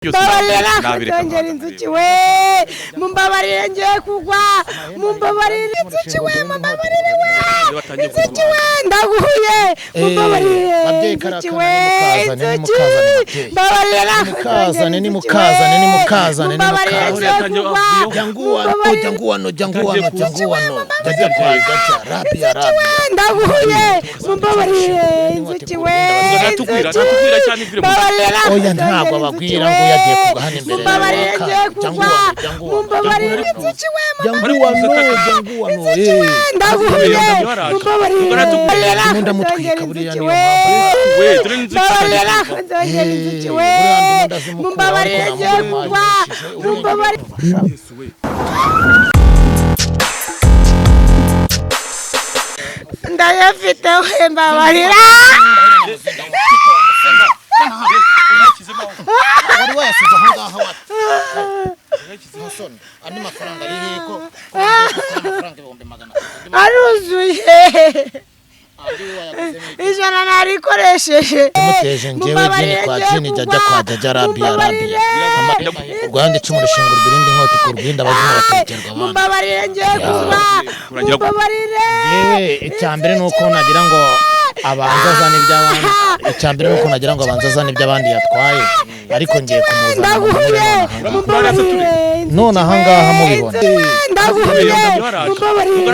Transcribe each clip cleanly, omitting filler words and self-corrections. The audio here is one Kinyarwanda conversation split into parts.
Mbabarira kutongera inzuki we, mumbabarire, ngiye kugwa, mumbabarire inzuki we, mumbabarire we, inzuki we, ndaguhuye, mumbabarire inzuki we, inzuki, mbabarira. Nimukazane, nimukazane, nimukazane. Mumbabarire, ngiye kugwa. Janguwano, janguwano, janguwano, janguwano, jajya kwa jajya rabia rabia. Ndaguhuye, mumbabarire inzuki we, Natugwira, inzuki, natugwira cyane ivire mu mbabarira. Oya, ntabwo ababwira ngo yagiye kugwa hano imbere. Mumbabarire, ngiye kugwa, mumbabarire inzuki we. Janguwano, janguwano, eh. Ndaguhuye, mumbabarire. Ndimo ndamutwika buriya, niyo mpamvu. We, dore n'inzuki. Mbabarira nzongera inzuki we, mumbabarire, ngiye kugwa, mumbabarire. Yesu we. Ndayafite we, mbabarira. Wari wayasize aho ngaho wa Ntusoni, andi mafaranga ari hehe ko amafaranga 300,000? Aruzuye. Andi wayaguzemo? 100 narikoresheje. Muteje njyewe jini kwa jini jajya kwa jajya rabia rabia. Rwanda icumu rishinga urwindi, inkota ku rwindi, abazimu batekerwa abandi. Mumbabarire, ngiye kugwa, mumbabarire. Yewe, icya mbere ni uko nagira ngo abanze azane iby'abandi. Icya mbere ni uko nagira ngo abanze azane iby'abandi yatwaye, ariko ngiye kumuzana ngo Ndaguhuye. muhure nonaha ngaha. Mumbabarire. None aha ngaha mubibona. Ndaguhuye, mumbabarire.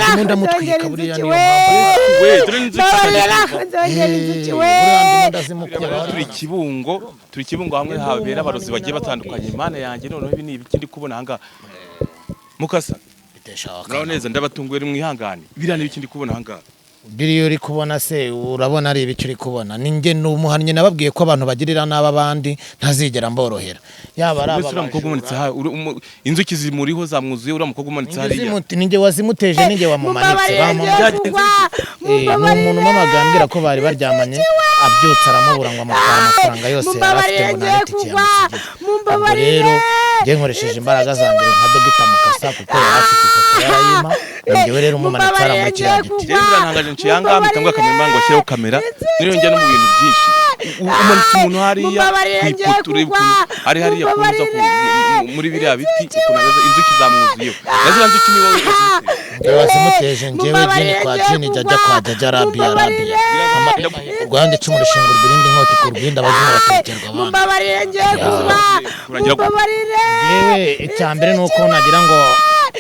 Ndimo ndamutwika buriya, niyo mpamvu. We, dore n'inzuki. Mbabarira nzongera inzuki we. Buriya ndimo ndazimukura. Turi Kibungo, turi Kibungo, hamwe habera abarozi bagiye batandukanye. Imana yanjye, noneho ibi ni ibiki ndi kubona ahangaha? Mukasa. Bitesha wakana. Muraho neza, ndabatunguye, mwihangane. Biriya ni ibiki ndi kubona ahangaha? Biriya uri kubona se urabona ari ibiki uri kubona? Ni njye, ni umuhannyi. Nababwiye ko abantu bagirira nabi abandi ntazigera mborohera, yaba ari Mbese aba uriya mukobwa umanitse aha, inzuki zimuriho zamwuzuye, uriya mukobwa umanitse hariya? Ninjye wazimuteje, ninjye wamumanitse. Mumbabarire, ngiye Bamumanitse. kugwa. Ni umuntu umamagara ambwira ko bari baryamanye, abyutse aramubura, ngo amutwara amafaranga yose yari afite, Mumbabarire, ngo nta ngiye n'itike kugwa. yamusigiye. Ubwo Mumbabarire. rero njye nkoresheje imbaraga zanjye nka dogita Mukasa, kuko yari afite ifoto yarayima. Njyewe rero umumanitse hariya muri kiriya giti. Njyewe birantangaje, nciye ahangaha mpita mbwira cameraman ngo ashyireho kamera. Niyo njya no mu bintu byinshi. Umanitse umuntu hariya Mumbabarire, ku ngiye ipoto, ureba kugwa. ukuntu ari hariya kuza Mumbabarire. muri biriya biti, ukuntu ameze, inzuki zamwuzuyeho. Na ziriya nzuki ni wowe wazimuteye? Njye wazimuteje, njyewe jini kwa jini jajya kwa jajya rabia rabia. Rwanda icumu rishinga urwindi, inkota ku rwindi, abazimu batekerwa abandi. Mumbabarire, ngiye kugwa, mumbabarire. Yewe, icya mbere ni uko nagira ngo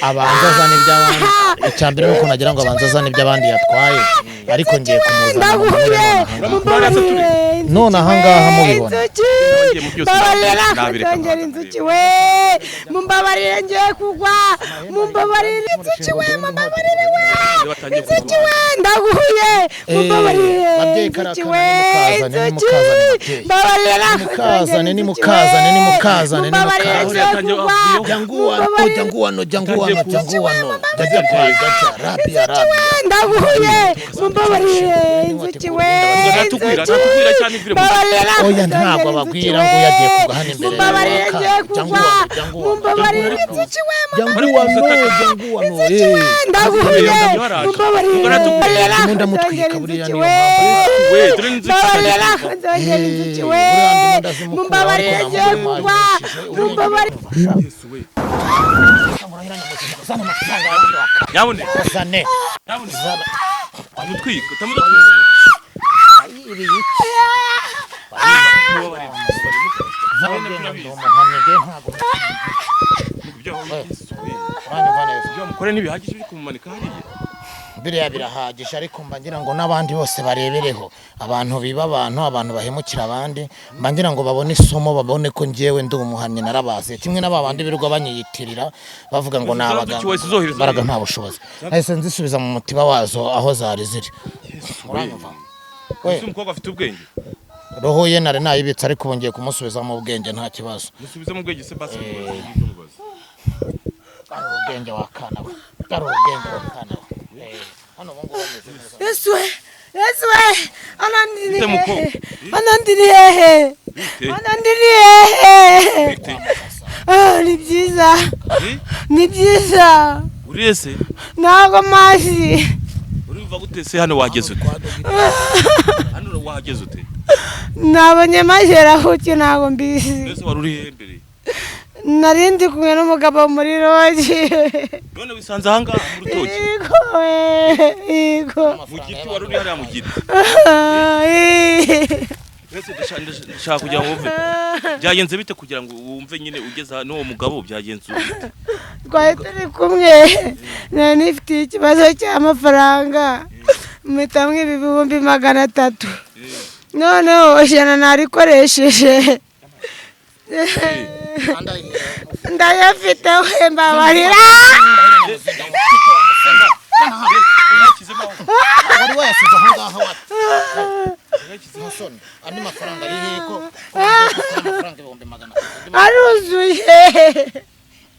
abanze azane iby'abandi. Icya mbere ni uko nagira ngo abanze azane iby'abandi yatwaye, ariko ngiye kumuzana ngo muhure Ndaguhuye. nonaha ngaha. Mumbabarire. None aha ngaha mubibona. Inzuki, Nagiye mu byose mbabarira nabireka. nzongera inzuki we, mumbabarire, ngiye kugwa, mumbabarire inzuki we, mumbabarire we, inzuki we, ndaguhuye, mumbabarire. Babyeyi, Inzuki karakana, we, nimukazane, inzuki, nimukazane, babyeyi. mbabarira. Nimukazane, nimukazane, nimukazane, Mumbabarire, nimukazane. ngiye kugwa. Janguwano, janguwano, janguwano, janguwano, jajya kwa jajya rabia rabia. Ndaguhuye, mumbabarire inzuki we. Natugwira, Inzuki, natugwira cyane ivire mu mbabarira. Oya, ntabwo ababwira ngo yagiye kugwa hano imbere. Mumbabarire, ngiye kugwa, mumbabarire inzuki we. Janguwano, janguwano, eh. Ndaguhuye, mumbabarire. Ndimo ndamutwika buriya, niyo mpamvu. We, dore n'inzuki. Mbabarira nzongera inzuki we, Buriya ndimo ndazimukura, mumbabarire, ariko ngiye kugwa, mumbabarire. Yesu we. Nyabune, Zane. nyabune. Utamutwika, utamutwika. Uranyumva neza? Ibyo mukora ntibihagije biri kumumanika hariya? Biriya birahagije, ariko mba ngira ngo n'abandi bose barebereho. Abantu biba abantu, abantu bahemukira abandi, mba ngira ngo babone isomo, babone ko njyewe ndi umuhamyi, narabazi kimwe n'aba bandi birirwa banyiyitirira bavuga ngo ni Izo abaganga. nzuki wahise uzohereza? Imbaraga nta bushobozi, nahise nzisubiza mu mutiba wazo aho zari ziri. Uranyumva we? Ese umukobwa afite ubwenge? Roho ye nari nayibitse, ariko ubu ngiye kumusubiza mu bwenge, nta kibazo. Musubize mu bwenge se basi. Garura ubwenge wa kana we, garura ubwenge wa kana we. Hano ubu ngubu ameze neza. Yesu we, Yesu we, hano ndi ni Bite mukobwa? hehe? Hano ndi ni hehe? Bite? Hano ndi ni hehe? Bite? Ah, ni byiza. Eh? Ni byiza. Uriye se? Ntabwo mazi. Urumva gute se? Hano wageze ute? Hano wahageze ute? Nabonye magera kuki ntabwo mbizi. Mbese wari uri he mbere? Nari ndi kumwe n'umugabo muri rogi. None wisanze ahangaha mu rutoki? Yego we, yego. Mu giti wari uri hariya mu giti. Mbese ndashaka kugira ngo wumve byagenze bite, kugira ngo wumve nyine ugeze aha n'uwo mugabo byagenze bite? Twari turi kumwe, nari nifitiye ikibazo cy'amafaranga, mpita mwiba 300,000, noneho 100 narikoresheje, ndayafite we, mbabarira. Wari wayasize aho ngaho wa Musoni, andi mafaranga ari hehe ko ko amafaranga 300,000 Aruzuye.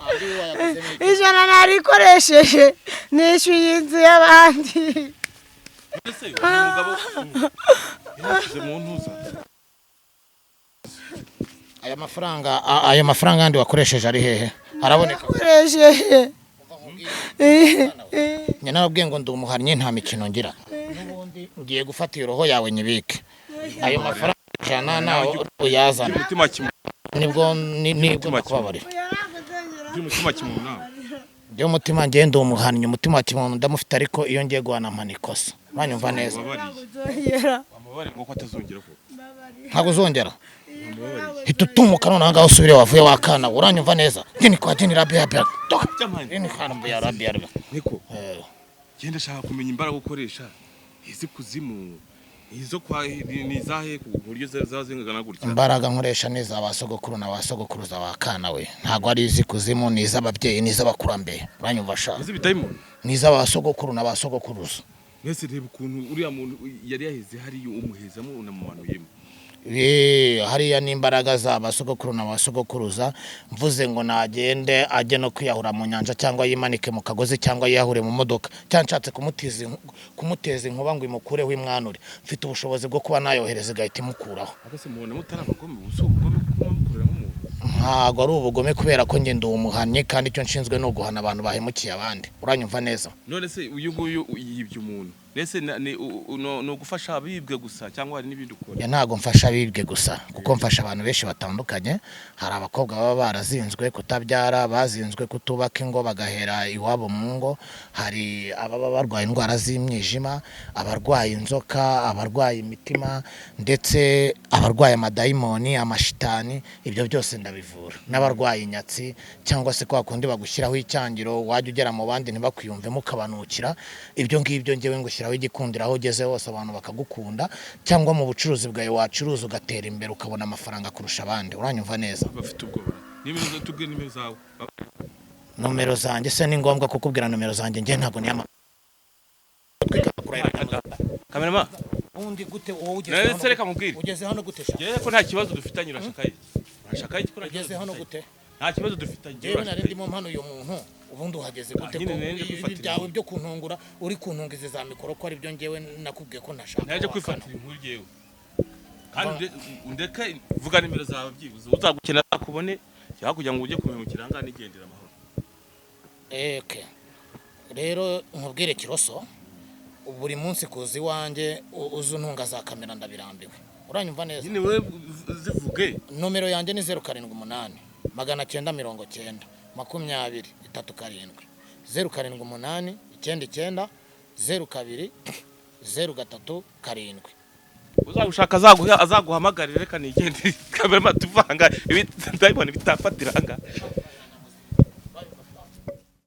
Andi wayaguzemo iki? 100 narikoresheje nishyuye inzu y'abandi. Mbese uyu mugabo yashyize mu ntuza. Aya mafaranga yandi wakoresheje ari hehe, araboneka? Nakoresheje. Njye narabwiye ngo ndi umuhannyi, nta mikino ngira. N'ubundi ngiye gufata iyo roho yawe nyibike. Ayo mafaranga 100 nawe uyazana. Umutima kimuntu. Nibwo ndakubabarira. Umutima kimuntu nawe. Njyewe umutima, ngiye ndi umuhannyi, umutima wa kimuntu ndamufite, ariko iyo ngiye guhana mpana ikosa. Uranyumva neza? Wababariye, wamubabariye ngo ko atazongera ko? Ntabwo uzongera. Hita utumuka noneho ngaho usubire wavuye wakana. Uranyumva neza? Gini kwa gini rabi rabi. Byamani. Gini kwa rabi rabi rabi. Niko genda, ashaka kumenya imbaraga ukoresha izi kuzimu, izo kwa ni izahe ku buryo ziba zingana gutya? Imbaraga nkoresha ni iza ba sogokuru na ba sogokuruza wa kana we. Ntabwo ari iz'ikuzimu, ni iz'ababyeyi, ni iz'abakurambere. Uranyumva sha? Izi bidayimoni. Ni iz'aba sogokuru na ba sogokuruza. Mwese reba ukuntu uriya muntu yari yaheze hariya, umuhezamo unamumanuyemo. Hariya ni imbaraga za ba sogokuru na ba sogokuruza. Mvuze ngo nagende ajye no kwiyahura mu nyanja, cyangwa yimanike mu kagozi, cyangwa yiyahure mu modoka, cyangwa nshatse kumuteza inkuba ngo imukureho imwanure, mfite ubushobozi bwo kuba nayohereza igahita imukuraho. Ariko mubona mutari abagome? Ubu si ubugome kuba mukorera nk'umuntu? Ntabwo ari ubugome, kubera ko njye ndi umuhannyi, kandi icyo nshinzwe ni uguhana abantu bahemukiye abandi. Uranyumva neza? None se uyu nguyu yibye umuntu, mbese ni ugufasha abibwe gusa cyangwa hari n'ibindi ukora? Ya, ntabwo mfasha abibwe gusa, kuko mfasha abantu benshi batandukanye. Hari abakobwa baba barazinzwe kutabyara, bazinzwe kutubaka ingo, bagahera iwabo mu ngo. Hari ababa barwaye indwara z'imyijima, abarwaye inzoka, abarwaye imitima, ndetse abarwaye amadayimoni, amashitani, ibyo byose ndabivura, n'abarwaye inyatsi, cyangwa se kwa kundi bagushyiraho icyangiro, wajya ugera mu bandi ntibakwiyumvemo, ukabanukira. Ibyo ngibyo ngewe ngushyiraho igikundiro, aho ugeze hose abantu bakagukunda, cyangwa mu bucuruzi bwawe wacuruza ugatera imbere, ukabona amafaranga kurusha abandi. Uranyumva neza? Bafite ubwoba. Nimero, tubwire nimero zawe. Nomero zanjye se ni ngombwa kukubwira nomero zanjye? Njye ntabwo niyama. Cameraman. Ubundi gute wowe ugeze None hano? se reka mubwire. Ugeze hano gute sha? Yewe, ko nta kibazo dufitanye, urashaka iki? Urashaka iki ko nta kibazo Ugeze hano dufitanye? gute? Nta kibazo dufitanye. Njyewe nari Urashaka iki? ndimo mpano uyu muntu. Ubundi uhageze gute? Nyine Ko nari nje ibi kwifatira byawe byo kuntungura, uri kuntunga izi za mikoro, ko ari byo njyewe nakubwiye ko ntashaka? Naje Wakana. kwifatira inkuru yewe, kandi undeke vuga nimero zawe, byibuze uzagukena azakubone, cyangwa kugira ngo ujye kumemukira ahangaha nigendera amahoro. Eke rero nkubwire Kiroso, buri munsi kuza iwanjye uza untunga za kamera, ndabirambiwe. Uranyumva neza? Nyine wowe zivuge. Nomero yanjye ni 0789902037, 0789902037. Uzagushaka azaguhamagarire. Reka nigendere, cameraman, tuvanga ibi ndabibona bitafatira ahangaha.